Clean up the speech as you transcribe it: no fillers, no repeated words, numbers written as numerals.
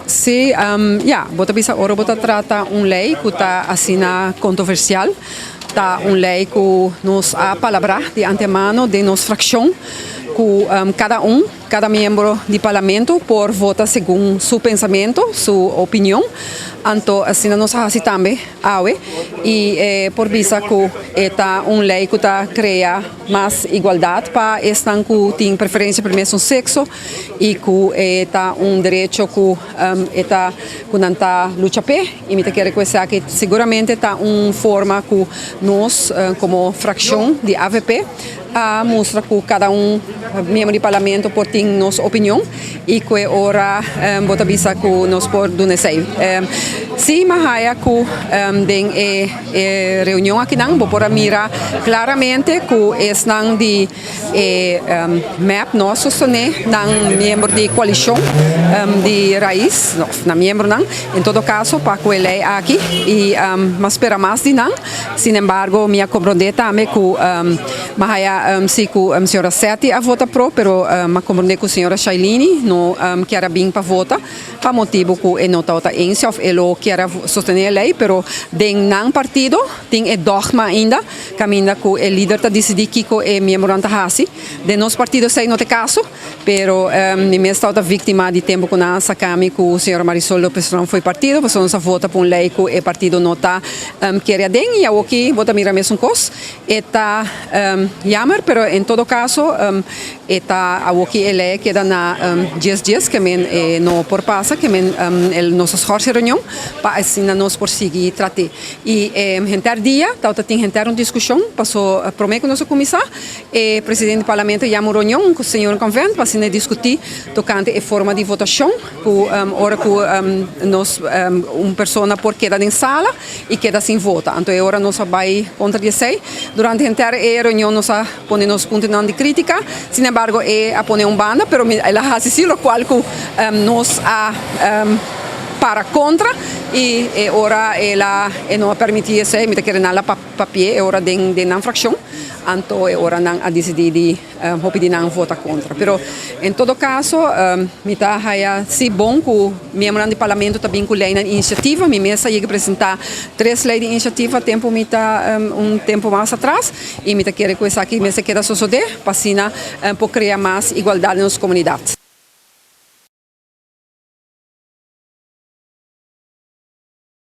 Si, ya, bo ta bisa ora bo ta trata un ley cu ta asina controversial, ta un ley cu nos a palabra di antemano den nos fraccion cu cada un, cada miembro di Parlamento por vota segun su pensamento, su opinion. Anto asina nos a haci tambe awe y por bisa cu e ta un ley cu ta crea mas igualdad pa esnan cu tin preferencia pa e mesun sexo y cu e ta un derecho cu e ta cu nan ta lucha p'e y mi ta kere cu esaki seguramente ta un forma cu nos como fraccion di avp a mustra cu cada un miembro di Parlamento por tin nos opinion y cu e ora bo ta bisa cu nos por duna esey. Si mi a haya cu den e reunion akinan bo por a mira claramente cu esnan di e mep no a sostene nan miembro di coalicion di Raiz, of nan miembronan en todo caso pa cu e ley aki y mi a spera mas di nan. Sin embargo mi a comprende tambe cu mi a haya si cu señora Setti a vota pro, pero mi a comprende cu señora Shailini no kier a bin pa vota pa motibo cu e no tabata eens of e lo kier a sostene e ley, pero den nan partido tin e dogma ainda caminda cu e lider ta dicidi kico e miembronan ta haci. Den nos partido esey no ta e caso, pero mi mes tabata victima di tempo cu nan a saca mi cu señora Marisol Lopez Tromp fo'i partido pasobra nos a vota pa un ley cu e partido no ta kere aden y awoki bo ta mira mesun cos. E ta jammer, pero en todo caso e ta awoki e ley a keda na dies dies ke men e no por pasa ke men nos a schorsi reunion pa asina nos por sigui trate. Y henter dia tabata tin henter un discusion paso prome cu nos a cuminsa e presidente di parlamento yama un reunion cu señor Convent pa asina discuti tocante e forma di votacion cu ora cu nos un persona por keda den sala y keda sin vota. Anto e ora nos a bay contra di esey. Durante henter e reunion nos a pone nos puntonan di critica, sin embargo e a pone un banda pero el a haci si locual cu nos a para contra y e ora el a e no a permiti esey mi ta kere nan la papia e ora den den nan fraccion anto e ora nan a dicidi di hopi di nan vota contra. Pero en todo caso mi ta haya si bon cu miembronan di parlamento ta bin cu leynan di iniciativa. Mi mes a yega presenta tres ley di iniciativa tempo mi ta un tempo mas atras y mi ta kere cu esaki mester keda sosode pa asina por crea mas igualdad den nos comunidad.